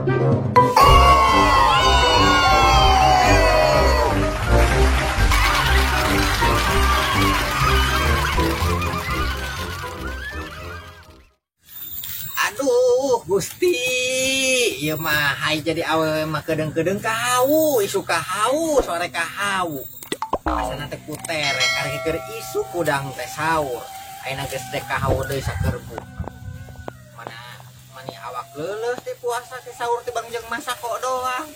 Aduh, Gusti, ieu mah hai jadi awewe mah kedeung-kedeung ka hawu, isuk ka hawu, sore ka hawu. Asana teh kutere karek keur isuk kudang teh sahur. Ayeuna geus teh ka hawu deui sakerbu. Mana mani awak leuleus teh puasa teh sahur teh bang jeung masako doang.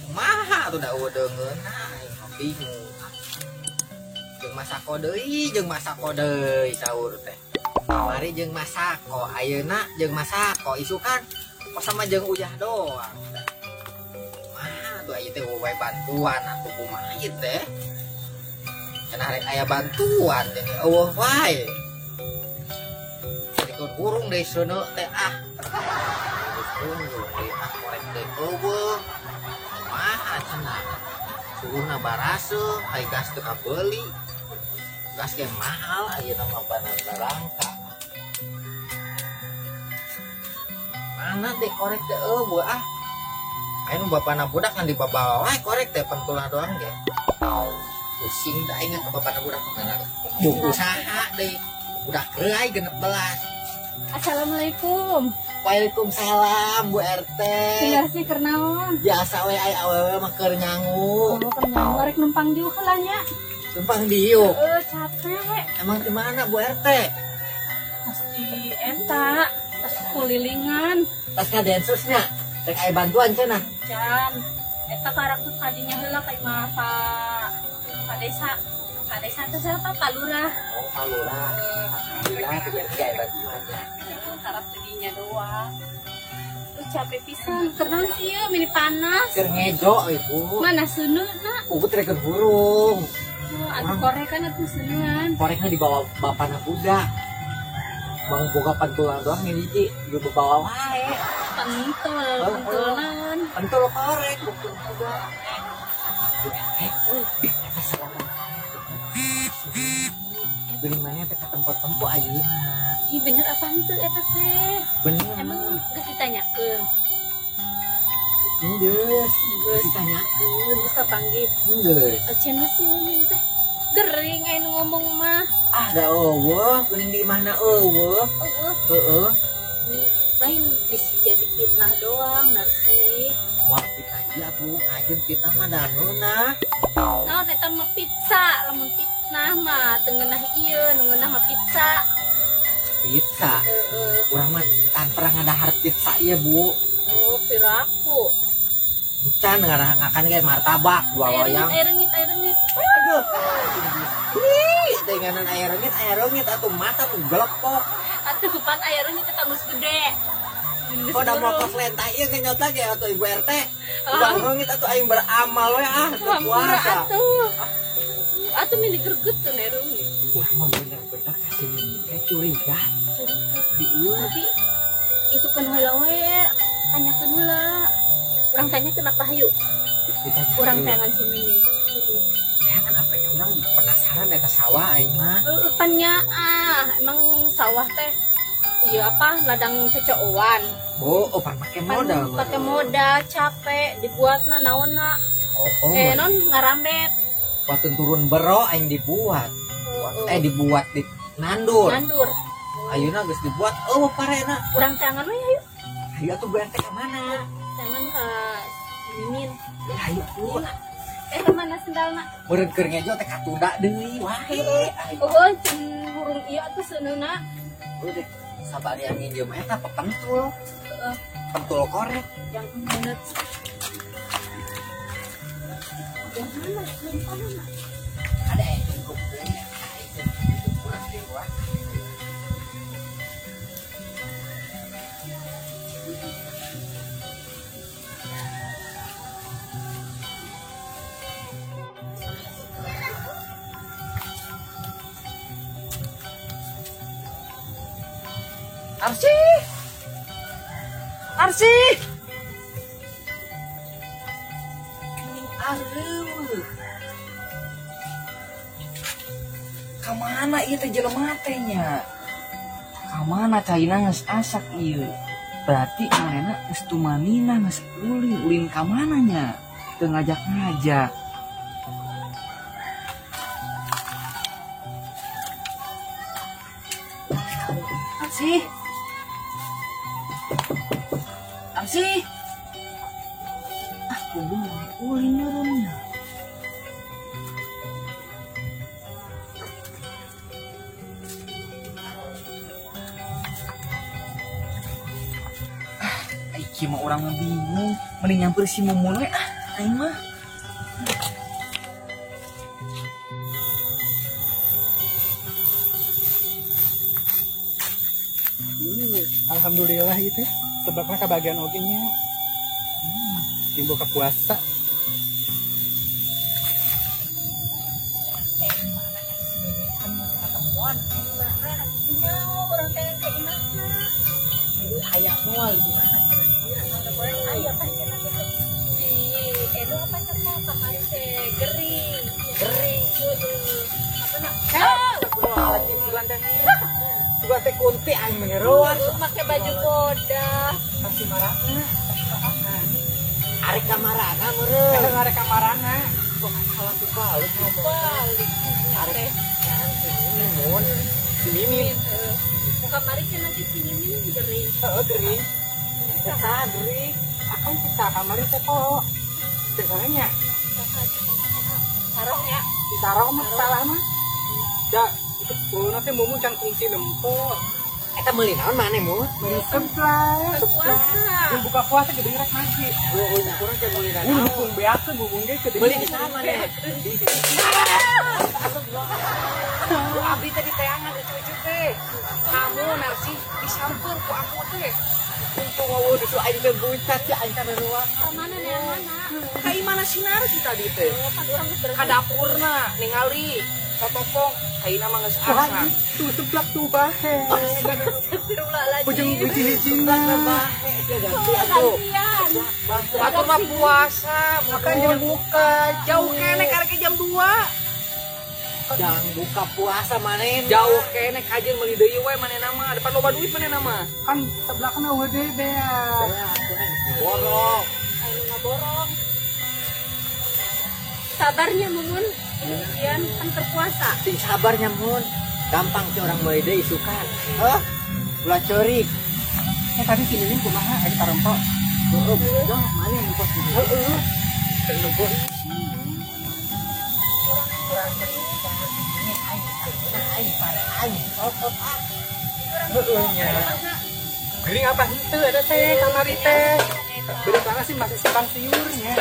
Kumaha atuh da eueuh deungeunna aing mah bingung. Jeung masako deui sahur teh. Kamari jeung masako, ayeuna jeung masako, isukan kok sama jeung uyah doang. Mah tuh aya teh wae bantuan atuh kumaha ieu teh. Cenah rek aya bantuan teh eueuh wae. Dikeun hurung deui seuneu teh ah. Tunggu deui ah korek deui eueuh. Kumaha cenah. Suruhna baraseuh, ai gas teu kabeuli. Gas ge mahal ayeuna mah barangka. Mana deh korek teh eueuh ah. Aya nu bapana budak kan dibabawa wae korek teh pentulah doang ge. Pusing da aing ka bapana budak mana. Buku saha deui. Budak reuai 16. Assalamualaikum. Waalaikumsalam Bu RT. Tinggal sih keur naon? Biasa we ai awewe mah keur nyangu. Oh, keur nyangu rek numpang diuk heula nya. Numpang diuk. Capek. Emang di mana Bu RT? Pasti eta, pas kulilingan. Tas ka densusnya, rek aya bantuan cenah. Can, eta karak tuh tadinya heula ka imah Pak Desa. Pak Desa teh siapa? Pak Lurah. Oh, Pak Lurah. Alhamdulillah tuh berarti aya bantuannya. Karak tadinya doang. Tuh capek pisan, keur sih ieu mini panas. Keur ngejo ibu. Mana seuneu-na? Ubu teh rek hurung. Atuh korek kan atuh seuneun. Koreknya dibawa bapana budak. Bang boga pantulan doang ini hiji, dibawa wae. Pentul, pentulan. Pentul korek, bukan budak. Beli mana teh ka tempat-tempat ayeuna. Ih bener apaan tuh eta teh? Bener. Emang geus ditanyakeun? Geus, geus ditanyakeun. Geus kapanggih. Geus. Cenah sih mimin teh gering aya nu ngomong mah. Ah da eueuh, geuning di imahna eueuh. Eueuh. Heeh. Lain bisa jadi fitnah doang narsi. Moal fitnah ieu atuh, kajeun fitnah mah daneuna. Naon eta mah pizza, lamun fitnah mah teu ngeunah ieu, nu ngeunah mah pizza. Pizza. Heeh. Urang mah tan pernah ngadahar pizza ieu, Bu. Oh, piraku. Can ngarah ngakan ge martabak dua loyang. Air reungit, air reungit. Aduh. Ih, denganan air reungit atuh mata nu gelepok. Atuh pan air reungit eta geus gede. Kok da motos lentah ieu genyot lagi atuh Ibu RT. Bang reungit atuh aing beramal we ah teu puasa. Atuh. Atuh mini greget teu air reungit. Urang mah bener-bener kasih mini teh curiga. Curiga. Tapi itu kan heula we, tanyakeun heula. Urang tanya kenapa hayu? Urang tangan si Mimin. Kan apa ya orang penasaran eta sawah aing mah. Heeh pan nya ah, emang sawah teh iya apa ladang cecooan. Oh, pan make modal. Pake modal capek dibuatna naonna. Oh, non ngarambet. Waktu turun bero aing dibuat. Dibuat di nandur. Nandur. Ayeuna geus dibuat eueuh parena. Urang tangan we hayu. Hayu atuh Bu RT ka mana? Tangan ka Mimin. Hayu atuh. Mana sendalna? Meureun keur ngejo teh katunda deui wae. Oh, cen hurung ieu atuh seuneuna. Udah sabarian nginjem eta pepentul. Heeh. Pentul korek. Yang meuneuh. Yang mana? Yang mana? Ada yang cukup deui ya. Kurang deui wah. Arsi, Arsi, aduh, kamana ieu teh jelema teh nya? Kamana caina geus asak ieu? Berarti manehna geus tumanina geus ulin, ulin ka mana nya? Teu ngajak-ngajak. Arsi. Arsi. Ah, kudu ulin meureun. Kieu mah urang mah bingung, mending nyamper si Mumun we ah, aing mah. Alhamdulillah ieu teh sebabna kabagian oge nya. Jeung buka puasa. Aya moal di mana? Ayo kan cenah teh si Edo apa cenah kamari teh gering. Gering apa nak? Sugan teh kunti aing mengeroan. Make baju koda. Pasti marahna. Arek kamarana meureun. Arek kamarana. Kok salah tuh balik ngomong. Balik. Arek si Mimin. Si Mimin. Kamari cenah si Mimin gering. Heeh, gering. Saha gering. Akan kita kamari teh kok. Sebenarnya. Saroh nya. Si saroh mah salah mah. Da, itu kuluna teh mumun can kungsi nempo. Eta meuli naon maneh mun? Meuli seblak. Puasa. Jeung buka puasa ge rek mati. Heueuh, kurang ge meuli naon. Dukung beakeun mumun ge ke meuli di sana maneh. Ku abdi teh diteangan lucu-lucu teh. Kamu narsi disampeun ku aku teh. Untung eueuh dusu aing teh bucat ya aing kana ruang. Ka mana neang mana? Ka imana si Narsi tadi teh? Kan urang geus ka dapurna ningali totopong kaina mah geus asa. Tuh seblak tuh bahe. Astagfirullahaladzim. Ujung hiji-hijina. Bahe dia ganti atuh. Batur mah puasa, makan jam buka. Jauh keneh karek jam 2. Jangan buka puasa maneh. Jauh keneh kajeun meuli deui we manehna mah, depan loba duit manehna mah. Kan sebelah kan eueuh deui bea. Borong. Anu ngaborong. Sabarnya Mumun, ujian kan terpuasa. Sing sabarnya Mun. Gampang sih orang meuli deui isukan. Heuh. Ulah ceurik. Eh tadi si Mimin kumaha aing tarempo. Heeh, dah maneh nempo si Mimin. Heeh. Nempo Gering apa henteu eta teh kamari teh. Beda banget sih masih simpang siurnya.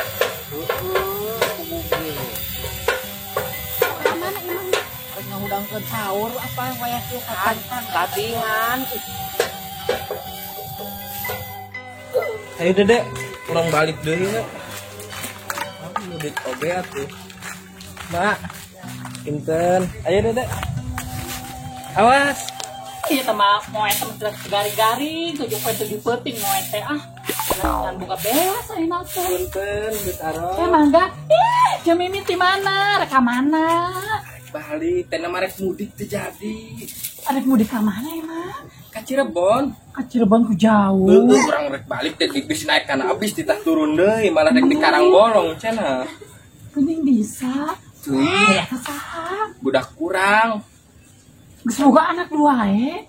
Heeh, mana imah? Rek ngahudangkeun sahur apa wayah kieu katingan. Ayo Dede, urang balik deui we. Mudik oge atuh. Mak, pinten. Ayo Dede. Awas. Iya sama moe sama garing-garing 7 poe 7 peuting moe teh ah. Jangan buka beas ayeuna teh. Punten, geus aron. Eh mangga. Ih, jeung Mimi ti mana? Rek ka mana? Balik, teh nama rek mudik teh jadi. Arek mudik ka mana emang? Ka Cirebon. Ka Cirebon ku jauh. Heueuh, urang rek balik teh di bis naik kana abis ditah turun deui, malah rek di Karangbolong cenah. Geuning bisa. Tuh, eta saha? Budak kurang. Geus boga anak dua eh.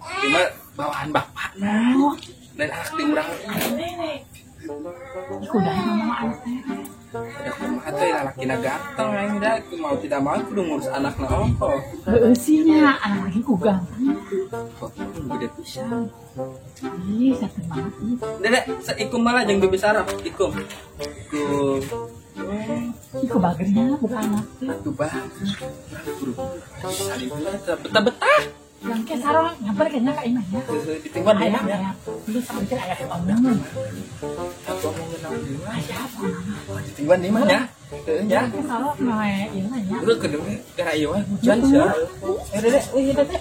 Cuma bawaan bapakna. Oh. Dan anak di urang. Nenek. Ih, kuda emang mama anak nenek. Ada kumaha teh lalakina ganteng aing da mau tidak mau kudu ngurus anakna ongkoh. Heeh sih nya, anak lagi ku ganteng. Kok gede pisan. Ih, ganteng banget ih. Dedek, seikum malah jeung bibi sarap, ikum. Ikum. Ih, ku bagernya boga anak teh. Atuh bager. Urang kudu saling betah-betah. Yang ke sarong nyamper kayaknya ka imah nya. Ditinggal di imah ya. Lu sampe aya omongin. Aku omongin naon deui? Aya apa nama? Ditinggal di imah nya. Heueuh nya. Ke sarong mah ieu mah nya. Udah kedeng gara ieu mah hujan sia. Eh Dede, euy Dede.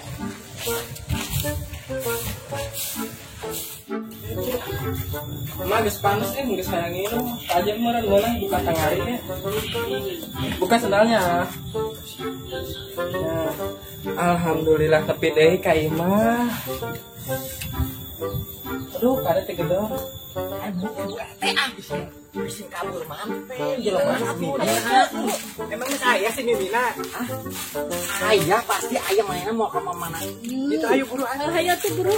Mah geus panas eh geus hayang nginum. Aja meureun meunang buka tangari nya. Buka sendalnya. Nah, alhamdulillah tepi deui ka imah. Aduh, kada teh gedor. Bu RT ah bisa kabur mampir jelema Mimina. Emangnya saya si Mimina? Ayah pasti ayah mainnya mau ke mana? Itu ayo buru ah. Hayo tuh buru.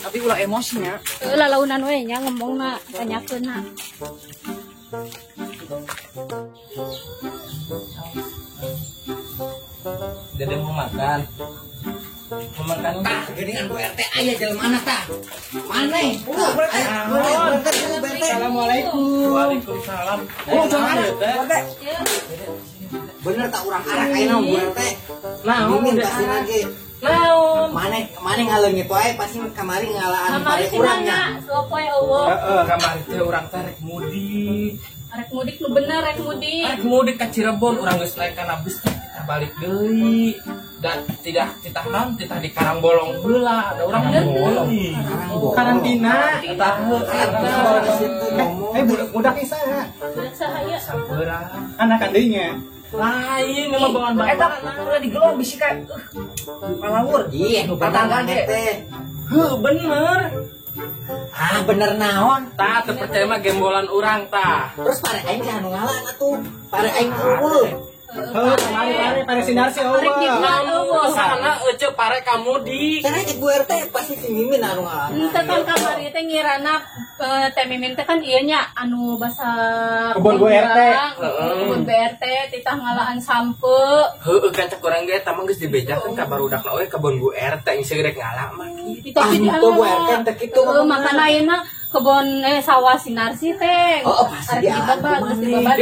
Tapi ulah emosinya. Lalaunan we nya ngomongna tanyakeunna. Dede mau makan. Mau makan tah geuningan Bu RT aya jelema tah. Maneh? Bu RT. Assalamualaikum. Waalaikumsalam. Oh, mana? Bener tak urang arak ayeuna Bu RT? Naon pasti lagi. Naon? Maneh ngaleungit wae pasti kamari ngalaan pare urang nya. Sopoe eueuh. Heeh, kamari teh urang teh rek mudik. Rek mudik nu bener rek mudik. Rek mudik ka Cirebon urang geus naik kana bus teh kita balik deui. Dan tidak titah naon titah di Karangbolong heula, ada urang bolong. Karantina. Tah heuh. Budak saha? Budak saha ieu? Sampeurang. Anak deui nya. Lain mah bawaan bapak. Eta ulah digelong bisi ka palawur. Iya, nu tetangga teh. Heuh, bener. Ah, bener naon? Tah teu percaya mah gembolan urang tah. Terus pare aing teh anu ngalaan atuh. Pare aing eueuh. Heuh, kamari pare sinar si eueuh. Sana euceu pare ka mudik. Cenah cek Bu RT pasti si Mimin anu ngalaan. Henteu kan kamari teh ngirana teh Mimin teh kan ieu nya anu basa kebon Bu RT. Kebon Bu RT titah ngalaan sampe. Heueuh kan cek urang ge eta mah geus dibejakeun ka barudakna oge kebon Bu RT geus rek ngala mah kitu. Tapi Bu RT teh kitu. Makana ayeuna kebon sawah Sinarsi teh. Oh, pasti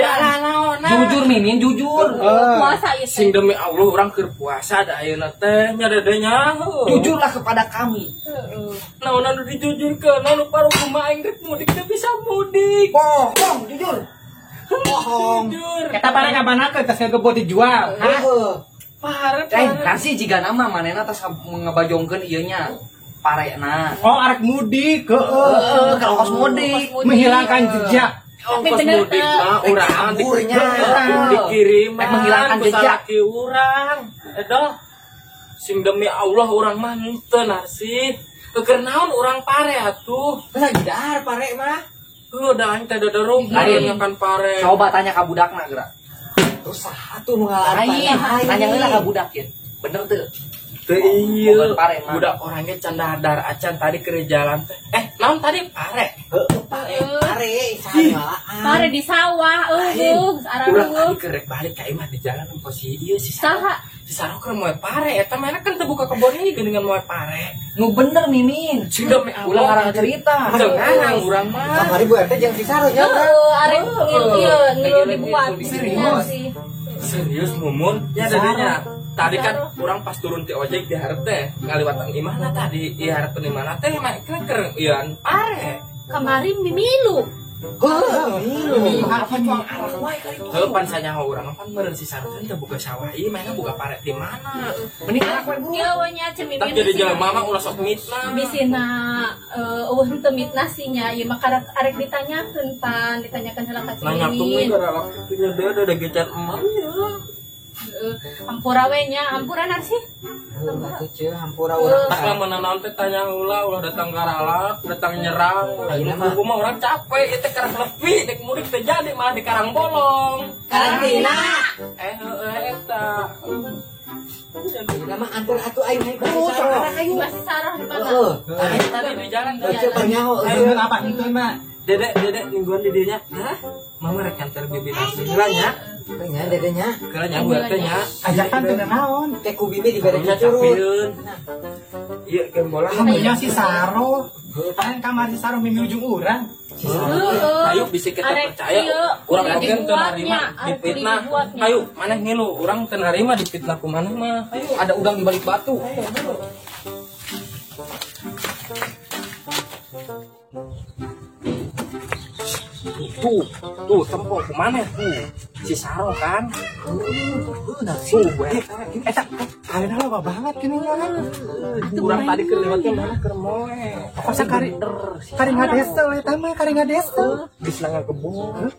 dialaan. Jujur Mimin, jujur. Puasa ieu. Sing demi Allah urang keur puasa da ayeuna teh nya dede nya. Jujurlah kepada kami. Heeh. Naon anu dijujurkeun, anu paru kumaha aing rek mudik teh bisa mudik. Bohong, jujur. Bohong. Jujur. Eta pare kabanakeun tas ngegebot dijual. Heeh. Pare. Narsi jiga nama manehna tas ngebajongkeun ieu nya. Parena. Oh, arek mudik, heeh, kalau kos mudik, menghilangkan jejak. Ongkos mudik mah urang kaburnya dikirim menghilangkan jejak urang. Edoh. Sing demi Allah urang mah henteu Narsi. Keur naon urang pare atuh. Lagi dahar pare mah. Heuh, da aing teh dodorong makan pare. Coba tanya ka budakna geura. Terus saha tuh nu ngalaan pare? Tanya heula ka budak ieu. Bener teu? Teu iya, budak orangnya can dadar acan tadi keur jalan teh. Naon tadi pare? Heuh, pare, saha pare di sawah, eueuh, urang tadi keur rek balik ka imah di jalan engko si ieu si saha? Si Saro keur moe pare, eta mah kan teu buka kebon ieu geuningan moe pare. Nu bener Mimin. Sing demi Allah ulah ngarang cerita. Teu ngarang urang mah. Kamari Bu RT jeung si Saro nya. Heuh, arek ieu ngeluh dibuat. Serius. Serius Mumun, ya dadanya. Tadi kan orang pas turun ti ojek di hareup teh ngaliwatan imahna tadi, di hareupeun imahna teh mah keur ieuan pare. Kamari mimilu. Heuh, milu. Apa cuang arak wae kali itu. Heuh pan sanyaho urang pan meureun si Saro teh buka sawah ieu mainna buka pare di mana. Mending arak wae buru. Ieu we nya ceu Mimin. Tapi jadi jelema mah ulah sok mitnah. Bisina eueuh henteu mitnah sih nya ieu mah karek arek ditanyakeun pan, ditanyakeun heula ka ceu Mimin. Nanya tuh gara waktu nya deui ada gecan emak nya. Hampura we nya, hampura Narsi. Atuh ceu hampura urang. Tak lamun naon teh tanya heula ulah datang garalak, datang nyerang. Ayeuna mah urang capek ieu teh karang lepi, dek mudik teh jadi malah di Karangbolong. Karantina. Heueuh eta. Ayeuna mah antur atuh aing ka si Saro. Masih Saro di mana? Heeh. Tadi di jalan. Ceu panyaho eueuh apa henteu mah. Dede, mingguan dedenya. Hah? Mama rek kantor bibi Narsi heula nya. Nya dedenya. Heula nya Bu RT nya. Ajakan teu naon? Teh ku bibi dibere curut. Ieu gembolan. Kamunya si Saro. Kan kamar si Saro mimi ujung urang. Si Saro. Ayo bisa kita percaya. Urang oge teu narima dipitnah. Ayo maneh ngilu, urang teu narima dipitnah ku maneh mah. Ayo ada udang di balik batu. Tuh, tempo kemana tuh? Si Saro kan? Tuh, eta, kalian loba banget gini kan? Urang tadi keur lewatnya mana keur moe. Kok kari kari ngadesel eta mah kari ngadesel. Geus kebon.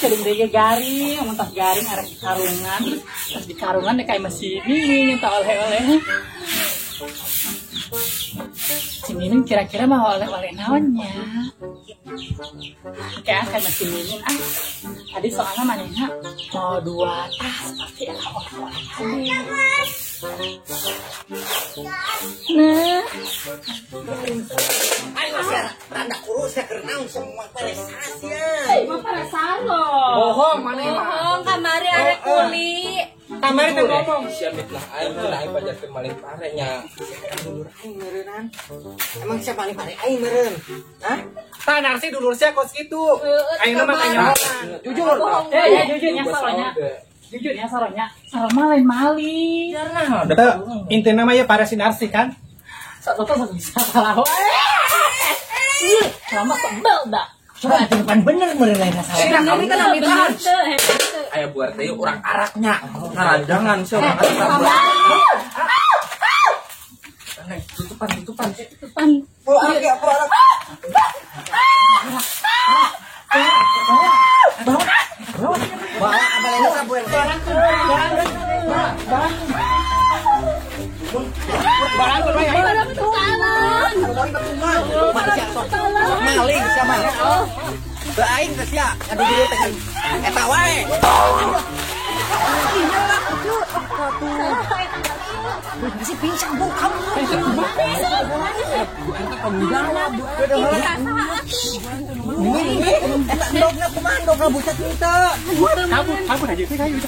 Cedung deui garing, mun tas garing arek di karungan, terus di karungan dek kayak masih mini nyata oleh-oleh. Si Mimin kira-kira mau oleh-oleh naonnya? Kayak akan si Mimin ah. Tadi soalnya manehna mau 2 tas pasti ada oleh-oleh tadi. Nah, ayo sia rada kurus ya keur naon semua paresas ya. Mah paresaro. Bohong maneh mah. Bohong kamari arek kuli. Kamari teh ngomong. Sia mitnah aing lah aing pajarkeun maling pare nya. Dulur aing meureunnan. Emang siapa maling pare aing meureun? Hah? Tah Narsi dulur sia kos kitu. Aing mah tanya. Jujur. Ya jujur nya saronya. Jujur ya saronya. Saro mah lain maling. Teu intina mah ya pare si Narsi kan. Sok tuh sok bisa salah wae. Lama sebel dah. Coba atuh pan bener meureun lain salah. Sina kami kan amitan. Teu Aya buar teh urang araknya. Ngaranjangan sia urang arak. Tutupan tutupan. Tutupan. Bawa arak ya, bawa arak. Bawa abalena sabuan. Barang tuh ya. Maling sia mah. Teu aing teh sia ngadu dulu teh eta wae. Masih pincang bu kamu. Bu eta tanggung jawab bu. Eta ndogna kumaha ndogna bucat henteu. Kabur kabur aja teh kayu.